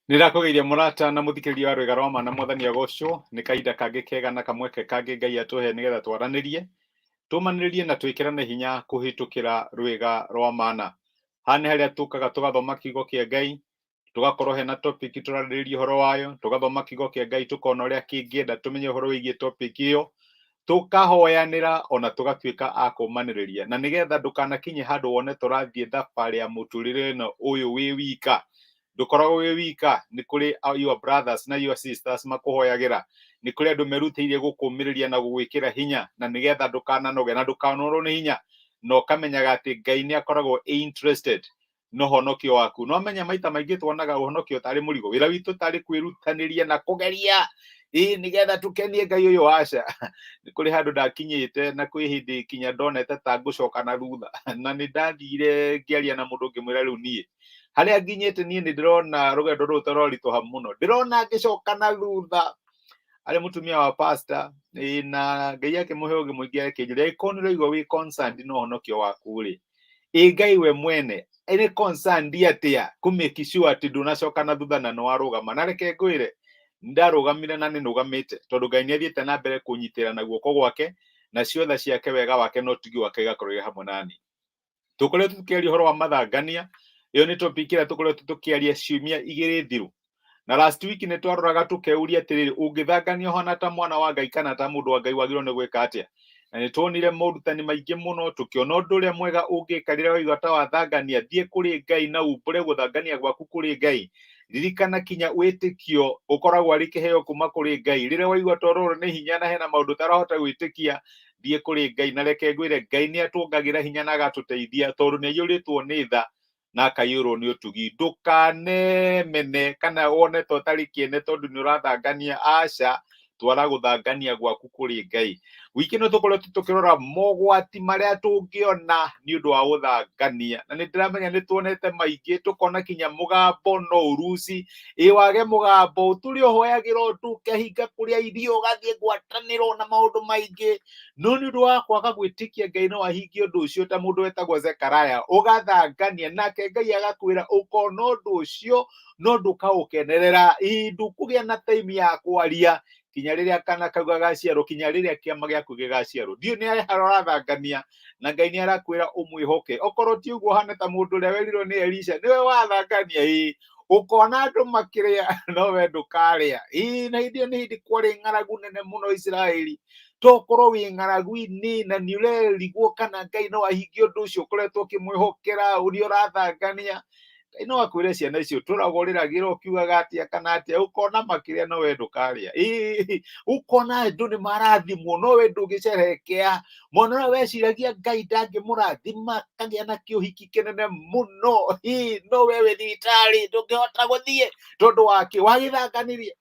Nĩndakũgeithia mũrata na mũthikĩrĩria wa rwĩga rwa ma na mwathani agocwo. Nĩ kahinda kangĩ kega na kamweke kangĩ Ngai atũhe nĩgetha twaranĩrie, tũmanĩrĩrie na twĩkĩrane hinya kũhĩtũkĩra rwĩga rwa mana. Haha nĩ harĩa tũkaga tũgathoma kiugo kĩa Ngai, tũgakorwo hena topic tũrarĩrĩria ũhoro wayo, tũgathoma kiugo kĩa Ngai tũkona ũrĩa kĩngĩenda tũmenye ũhoro wĩgiĩ topic ĩyo, tũkahoyanĩra ona tũgatuĩka a kũmanĩrĩria, na nĩgetha ndũkanakinye handũ wone tũrathiĩ thabarĩ ya mũtũrĩre ĩno ũyũ wĩ wika. Ndũkoragwo wĩ wika, nĩ kũrĩ your brothers na your sisters makũhoyagĩra, nĩ kũrĩ andũ merutĩire gũkũmĩrĩria na gũgwĩkĩra hinya, na nĩgetha ndũkananoge na ndũkanorwo nĩ hinya, na ũkamenyaga atĩ Ngai nĩ akoragwo interested na ũhonokio waku. No menya maita maingĩ tuonaga ũhonokio tarĩ mũrigo, wĩra witũ tarĩ kwĩrutanĩria na kũgeria ĩĩ nĩgetha tũkenie Ngai ũyũ. Aca, nĩ kũrĩ handũ ndakinyĩte na kwĩ hĩndĩ kinya ndonete ta ngũcoka na thutha, na nĩ ndathire ngĩaria na mũndũ ngĩmwĩra rĩu niĩ harĩa nginyĩte niĩ nĩ ndĩrona rũgendo rũrũ ta rũraritũha mũno, ndĩrona ngĩcoka na thutha. Arĩ mũtumia wa pastor ĩĩ, na Ngai akĩmũhe ũgĩ mũingĩ, akĩnjĩra angĩkorwo nĩ ũraigua wĩ concerned na ũhonokio waku rĩ, ĩ Ngai we mwene nĩ concerned atĩa kũ make sure atĩ ndũnacoka na thutha na nĩwarũgama. Na reke ngwĩre, ndarũgamire na nĩ nũgamĩte tondũ Ngai nĩ athiĩte na mbere kũnyitĩra na guoko gwake na ciothe ciake, wega wake na ũtugi wake igakorwo irĩ hamwe nani. Tũkoretwo tũkĩaria ũhoro wa mathangania, ĩyo nĩ topic ĩrĩa tũkoretwo tũkĩaria ciumia igĩrĩ thiru, na last week nĩ twaroraga tũkeuria atĩrĩrĩ, ũngĩthangania ũhana ta mwana wa Ngai kana ta mũndũ wa Ngai wagĩrĩirwo nĩ gwĩka atĩa? Na nĩ tuonire morutani maingĩ mũno, tũkĩona ũndũ ũrĩa mwega ũngĩka rĩrĩa waigua ta wathangania, thiĩ kũrĩ Ngai na umbũre gũthangania gwaku kũrĩ Ngai. Ririkana kinya wĩtĩkio ũkoragwo arĩ kĩheo kuma kũrĩ Ngai. Rĩrĩa waigua tororo nĩ hinya na hena maũndũ ũtarahota gwĩtĩkia, thiĩ kũrĩ Ngai, na reke ngwĩre, Ngai nĩ atũngagĩra hinya na agatũteithia tondũ nĩ aiyũrĩtwo nĩ tha na akaiyũrwo nĩ ũtugi. Ndũkanemene kana wone ta ũtarĩ kĩene tondũ nĩ ũrathangania, aca, twara gũthangania gwaku kũrĩ Ngai. Wiki ĩno tũkoretwo tũkĩrora mogwati marĩa tũngĩona nĩ ũndũ wa gũthangania, na nĩ ndĩramenya nĩ tuonete maingĩ, tũkona kinya mũgambo no ũruci, ĩ wage mũgambo ũtũrĩ ũhoyagĩra ũndũ ũkehinga kũrĩa irio ũgathiĩ ngwatanĩro na maũndũ maingĩ, no nĩ ũndũ wa kwaga gwĩtĩkia Ngai no ahingie ũndũ ũcio, ta mũndũ wetagwo Zekaraya, ũgathangania nake Ngai agakwĩra ũkona ũndũ ũcio no ndũkaũkenerera, ĩ ndũkũgĩa na time ya kwaria kinya rĩrĩa kana kau gagaciarwo, kinya rĩrĩa kĩama gĩaku gĩgaciarwo. Ndiũ nĩ ũrathangania na Ngai nĩ arakwĩra ũmwĩhoke. Okorwo ti ũguo hana ta mũndũ ũrĩa werirwo nĩ Elisha, nĩwe wathangania, ĩ ũkona andũ makĩrĩa no we ndũkarĩa. Ĩ na hĩndĩ ĩyo nĩ hĩndĩ kwarĩ ng'aragu nene mũno Isiraeli. Tokorwo wĩ ng'aragu-inĩ na nĩ ũrerigwo kana Ngai no ahingie ũndũ ũcio ũkoretwo ũkĩmwĩhokera ũrĩa ũrathangania, Ngai no akwĩre ciana icio tũragwo ũrĩragĩra ũkiugaga atĩa kana atĩa, ũkona makĩrĩa no we ndũkarĩa. Ĩĩ, ũkona andũ nĩ marathimwo no we ndũngĩcerehekea. Mwana ũrĩa weciragia Ngai ndangĩmũrathima akagĩa na kĩũhiki kĩnene mũno, ĩĩ, no we wĩ thibitarĩ ndũngĩhota gũthiĩ tondũ wakĩ wagĩthanganirie.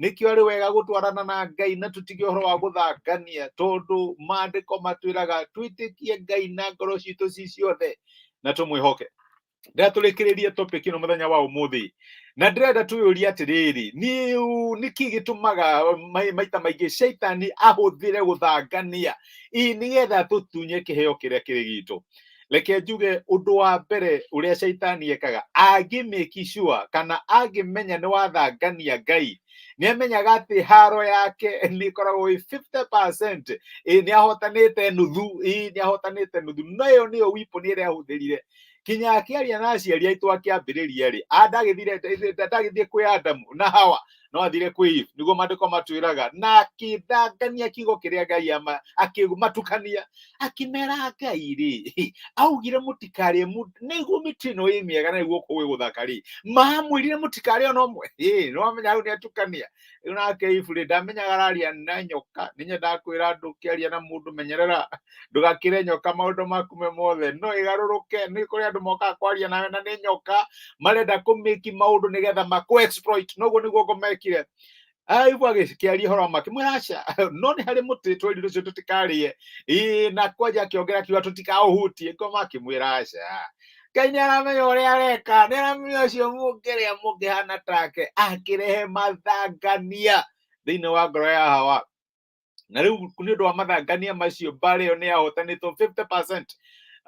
Nĩkĩo arĩ wega gũtwarana na Ngai na tũtige ũhoro wa gũthangania, tondũ maandĩko matwĩraga twĩtĩkie Ngai na ngoro citũ ci ciothe na tũmwĩhoke. Ndĩratũrĩkĩrĩrie topic ĩno mũthenya wa ũmũthĩ, na ndĩrenda twĩyũrie atĩrĩrĩ, nĩkĩ gĩtũmaga maita maingĩ caitani ahũthĩre gũthangania ĩ nĩgetha tũtunye kĩheo kĩrĩa kĩrĩ gitũ? Reke njuge ũndũ wa mbere ũrĩa caitani ekaga angĩ make sure kana angĩmenya nĩ wathangania Ngai, nĩ amenyaga atĩ haro yake nĩ ĩkoragwo ĩ 50%, ĩ nĩ ahotanĩte nuthu, ĩ nĩ ahotanĩte nuthu. Na ĩyo nĩyo weapon ĩrĩa ahũthĩrire kinya akĩaria na aciari aitũ akĩambĩrĩria rĩ, ndagĩthiĩ kwĩ Adamu na Hawa, no athire kwĩ Eve, nĩguo maandĩko matwĩraga, na akĩthangania kiugo kĩrĩa Ngai akĩmatukania, akĩmera Ngai rĩ augire mũtikarĩe nĩguo mĩtĩ ĩno ĩ mĩega na nĩguo kũgĩ gũthaka rĩ, mamwĩrire mũtikarĩe ona ũmwe. Ĩ nĩ wamenya hau nĩ atukania. Rĩu nake Eve rĩ, ndamenyaga araria na nyoka. Nĩ nyendaga kwĩra andũ, ũkĩaria na mũndũ menyerera ndũgakĩre nyoka maũndũ maku me mothe, no ĩgarũrũke. Nĩ kũrĩ andũ mokaga kwaria nawe na nĩ nyoka marenda kũmĩki maũndũ nĩgetha makũ exploit. Noguo nĩguo ngomekire. Ayubu agĩkĩaria ũhoro wa makĩmwĩra aca, no nĩ harĩ mũtĩ twerirwo ũcio tũtikarĩe. Ĩĩ, na kwanja akĩongera akiuga tũtikaũhutie. Ngoma akĩmwĩra aca, Ngai nĩ aramenya ũrĩa areka, nĩ aramenya ũcio mũngĩrĩa mũngĩhana take. Akĩrehe mathangania thĩinĩ wa ngoro ya Hawa, na rĩu nĩ ũndũ wa mathangania macio mbarĩ ĩyo nĩ yahotanĩtwo 50%.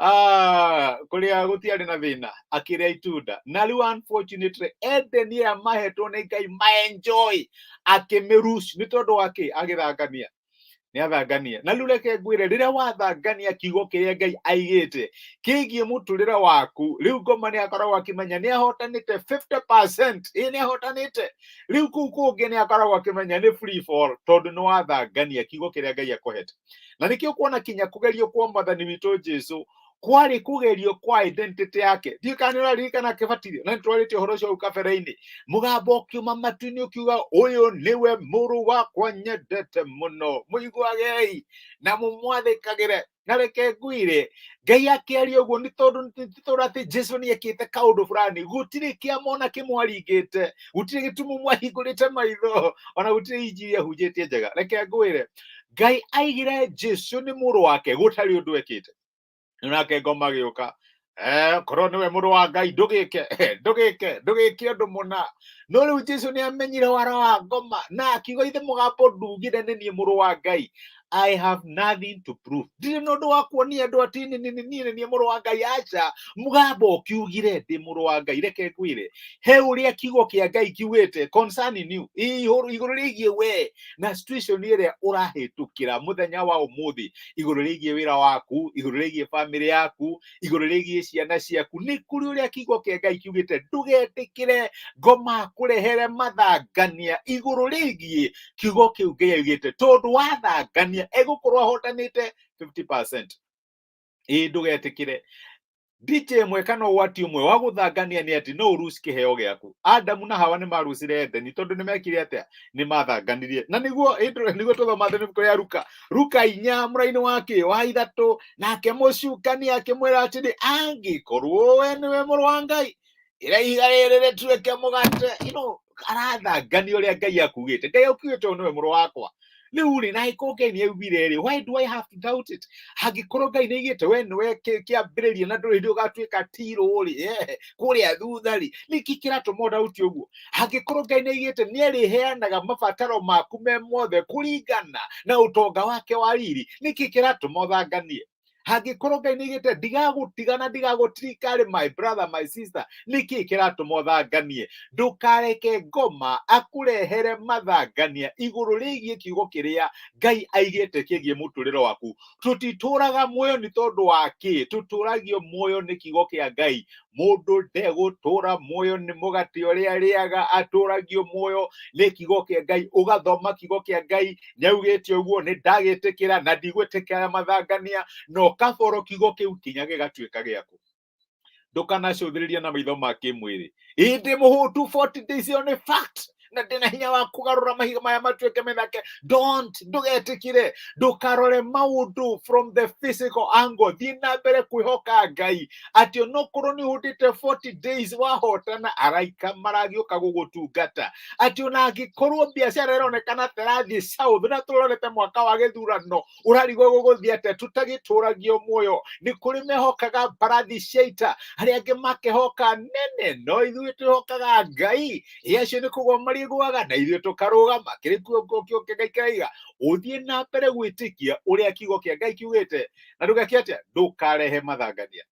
Ah, kũrĩa gũtiarĩ na thĩna akĩrĩa itunda na rĩu unfortunately Eden ĩrĩa mahetwo nĩ Ngai maenjoy akĩmĩrush nĩ tondũ wa kĩ agĩthangania nĩ athangania na rĩu reke ngwĩre rĩrĩa wathangania kiugo kĩrĩa Ngai aigĩte kĩgiĩ mũtũrĩre waku rĩu ngoma nĩ akoragwo akĩmenya nĩ ahotanĩte 50% ĩ nĩ ahotanĩte rĩu kũu kũngĩ nĩ akoragwo akĩmenya nĩ free fall tondũ nĩ wathangania kiugo kĩrĩa Ngai akũhete na nĩkĩo kuona kinya kũgerio kwa mwathani witũ Jesu kwarĩ kũgerio kwa identity yake ndiũ kana nĩ ũraririkana akĩbatithio na nĩtwarĩtie ũhoro ũcio hau kabere-inĩ mũgambo ũkiuma matu-inĩ ũkiuga ũyũ nĩwe mũrũ wakwa nyendete mũno mũiguagei na mũmwathĩkagĩre na reke ngwire Ngai akĩaria ũguo nĩ tondũ ti tondũ atĩ Jesu nĩ ekĩte kaũndũ fulani gũtirĩ kĩama ona kĩmwe aringĩte gũtirĩ gĩtumumu ahingũrĩte maitho ona gũtirĩ injiri ahunjĩtie njega reke ngwĩre Ngai aigire Jesu nĩ mũrũ wake gũtarĩ ũndũ ekĩte nake ngoma gĩũka eh korwo nĩwe mũrũ wa Ngai ndũgĩke ndũgĩke ndũgĩke ũndũ mũna no rĩu Jesu nĩ amenyire wara wa ngoma na akiuga ithe mũgambo ndugire nĩ niĩ mũrũ wa Ngai I have nothing to prove ndirĩ na ũndũ wa kuonia andũ atĩ nĩ nĩ niĩ nĩ niĩ mũrũ wa Ngai aca mũgambo ũkiugire ndĩ mũrũ wa Ngai reke ngwĩre he ũrĩa kiugo kĩa Ngai kiugĩte concerning you igũrũ igũrũ rĩgiĩ we na situation ĩrĩa ũrahĩtũkĩra mũthenya wa ũmũthĩ igũrũ rĩgiĩ wĩra waku igũrũ rĩgiĩ famĩlĩ yaku igũrũ rĩgiĩ ciana ciaku nĩ kũrĩ ũrĩa kiugo kĩa Ngai kiugĩte ndũgetĩkĩre ngoma kũrehere mathangania igũrũ rĩgiĩ kiugo kĩu Ngai augĩte tondũ wathangania egũkorwo ahotanĩte 50% ĩĩ ndũgetĩkĩre ndicha ĩmwe kana ũgwati ũmwe wa gũthangania nĩ atĩ no ũruci kĩheo gĩaku Adamu na Hawa nĩ marucire Edeni tondũ nĩ mekire atĩa nĩ mathanganirie na nĩguo nĩguo tũthoma thĩinĩ ibuku rĩa Luka Luka inya mũraini wa kĩ wa ithatũ nake mũcukani akĩmwĩra atĩrĩ angĩkorwo we nĩwe mũrũ wa Ngai ĩra ihiga rĩrĩ rĩtuĩke mũgate you know, arathangania ũrĩa Ngai akugĩte Ngai akugĩte ũyũ nĩwe mũrũ wakwa rĩu rĩ na angĩkorwo Ngai nĩ augire rĩ why do I have to doubt it angĩkorwo Ngai nĩ aigĩte we nĩwe kĩambĩrĩria na ndũrĩ hĩndĩ ũgatuĩka tirũ rĩ kũrĩa thutha rĩ nĩkĩ kĩratũma ũdauti ũguo angĩkorwo Ngai nĩ aigĩte nĩ arĩheanaga mabataro maku me mothe kũringana na ũtonga wake wa riri nĩkĩ kĩratũma ũthanganie hangĩkorwo Ngai nĩ aigĩte ndigagũtiga na ndigagũtirika rĩ my brother my sister nĩkĩ kĩratũma ũthanganie ndũkareke ngoma akũrehere mathangania igũrũ rĩgiĩ kiugo kĩrĩa Ngai aigĩte kĩgiĩ mũtũrĩre waku tũtitũraga muoyo nĩ tondũ wa kĩ tũtũragio muoyo nĩ kiugo kĩa Ngai mũndũ ndegũtũra muoyo nĩ mũgate ũrĩa arĩaga atũragio muoyo nĩ kiugo kĩa Ngai ũgathoma kiugo kĩa Ngai nĩaugĩte ũguo nĩ ndagĩtĩkĩra na ndigwĩtĩkĩra mathangania na ũkaboro kiugo kĩu kinya gĩgatuĩka gĩaku ndũkanacũthĩrĩrie na maitho ma kĩmwĩrĩ ĩ ndĩ mũhũtu 40 days ĩyo nĩ fact na ndĩna hinya wa kũgarũra mahiga maya matuĩke mĩthake don't ndũgetĩkĩre ndũkarore maũndũ from the physical angle thiĩ na mbere kwĩhoka Ngai atĩ onokorwo nĩ ũhũtĩte 40 days wahotana araika maragĩũka gũgũtungata atĩ ona angĩkorwo biacara ĩronekana ta ĩrathiĩ south na tũrorete mwaka wa gĩthurano ũrarigwo gũgũthiĩ atĩa tũtagĩtũragio muoyo nĩ kũrĩ mehokaga mbarathi cia ita arĩa angĩ makehoka nene no ithuĩ twĩhokaga Ngai ĩ acio nĩ kũgwa marĩgũaga na ithuĩ tũkarũgama kĩrĩ kuo kĩo Ngai kĩraiga ũthiĩ na mbere gwĩtĩkia ũrĩa kiugo kĩa Ngai kiugĩte na ndũgeke atĩa ndũkarehe mathangania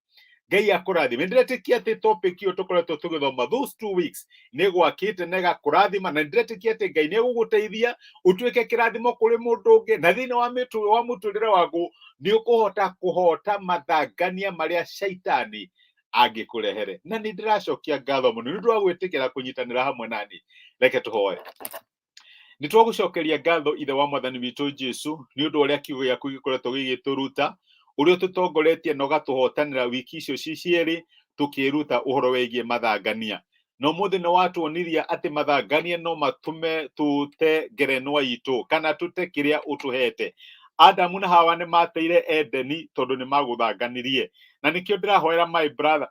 Ngai akũrathime ndĩretĩkia atĩ topic ĩyo tũkoretwo tũgĩthoma those 2 weeks nĩ gwakĩte na ĩgakũrathima na ndĩretĩkia atĩ Ngai nĩ egũgũteithia ũtuĩke kĩrathimo kũrĩ mũndũ ũngĩ na thĩinĩ wa mĩtũ wa mũtũrĩre waku nĩ ũkũhota kũhota mathangania marĩa caitani angĩkũrehere na nĩ ndĩracokia ngatho mũno nĩ ũndũ wa gwĩtĩkĩra kũnyitanĩra hamwe nani reke tũhoe nĩ twagũcokeria ngatho ithe wa mwathani witũ Jesu nĩ ũndũ ũrĩa kiugo gĩaku gĩkoretwo gĩgĩtũruta ũrĩa ũtũtongoretie na ũgatũhotanĩra wiki icio ci cierĩ tũkĩĩruta ũhoro wĩgiĩ mathangania na ũmũthĩ nĩ watuonirie atĩ mathangania no matũme tũte ngerenwa itũ kana tũte kĩrĩa ũtũhete Adamu na Hawa nĩ mateire Edeni tondũ nĩ magũthanganirie na nĩkĩo ndĩrahoera my brother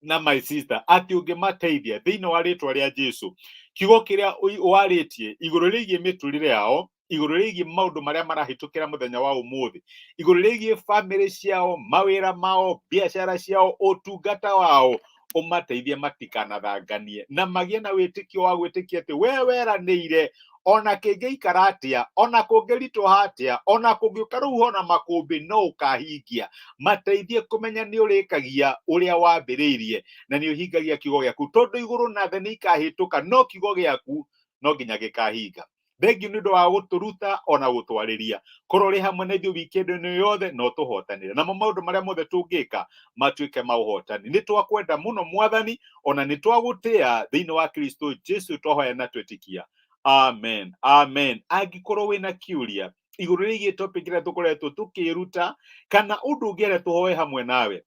na my sister atĩ ũngĩmateithia thĩinĩ wa rĩtwa rĩa Jesu kiugo kĩrĩa warĩtie igũrũ rĩgiĩ mĩtũrĩre yao igũrũ rĩgiĩ maũndũ marĩa marahĩtũkĩra mũthenya wa ũmũthĩ igũrũ rĩgiĩ famĩlĩ ciao mawĩra mao biacara ciao ũtungata wao ũmateithie matikanathanganie na magĩe na wĩtĩkio wa gwĩtĩkia atĩ we weranĩire Ona kĩngĩikara atĩa, ona kũngĩritũha atĩa, ona kũngĩũka rũhuho na makũmbĩ, no ũkahingia. Mateithie kũmenya nĩ ũrĩkagia ũrĩa wambĩrĩirie na nĩ ũhingagia kiugo gĩaku, tondũ igũrũ na thĩ nĩ ikahĩtũka, no kiugo gĩaku no nginya gĩkahinga. Thengiũ nĩ ũndũ wa gũtũruta ona gũtwarĩria. Korwo ũrĩ hamwe na ithuĩ weekend ĩno yothe, no tũhotanĩre namo maũndũ marĩa mothe tũngĩka matuĩke ma ũhotani. Nĩ twakwenda mũno Mwathani, ona nĩ twagũtĩa thĩinĩ wa Kristo Jesu twahoya na twĩtĩkia, amen, amen. Angĩkorwo wĩna kĩũria igũrũ rĩgiĩ topic ĩrĩa tũkoretwo tũkĩruta kana ũndũ ũngĩenda tũhoe hamwe nawe,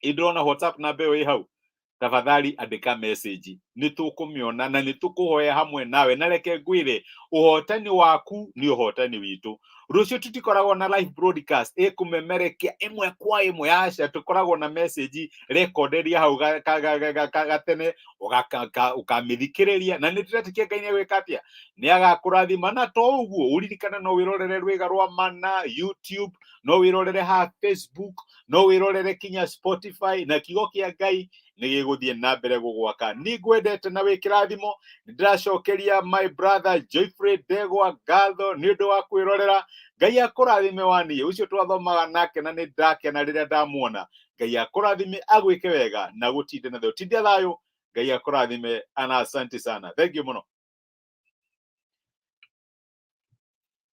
ndĩrona WhatsApp namba ĩyo ĩ hau, tafadhali andĩka message, nĩ tũkũmĩona na nĩ tũkũhoya hamwe nawe. Na reke ngwĩre, ũhotani waku nĩ ũhotani witũ. Rũciũ tũtikoragwo na live broadcast ĩkũmemerekia ĩmwe kwa ĩmwe, aca, tũkoragwo na message rekonderia hau gatene ũkamĩthikĩrĩria, na nĩ tũretĩkia Ngai nĩ agwĩka atĩa, nĩ agakũrathima. Na to ũguo, ũririkane no wĩrorere Rwĩga rwa Mana YouTube, no wĩrorere ha Facebook, no wĩrorere kinya Spotify, na kiugo kĩa Ngai nĩ gĩgũthiĩ na mbere gũgwaka. Nĩ ngwendete na wĩ kĩrathimo. Nĩ ndĩracokeria my brother Joyfrey Ndegwa ngatho nĩ ũndũ wa kwĩrorera. Ngai akũrathime waniĩ ũcio twathomaga nake, na nĩ ndakena rĩrĩa ndamuona. Ngai akũrathime, agwĩke wega na gũtinde na thayũ. Tindia thayũ, Ngai akũrathime ana, asante sana, thank you mũno.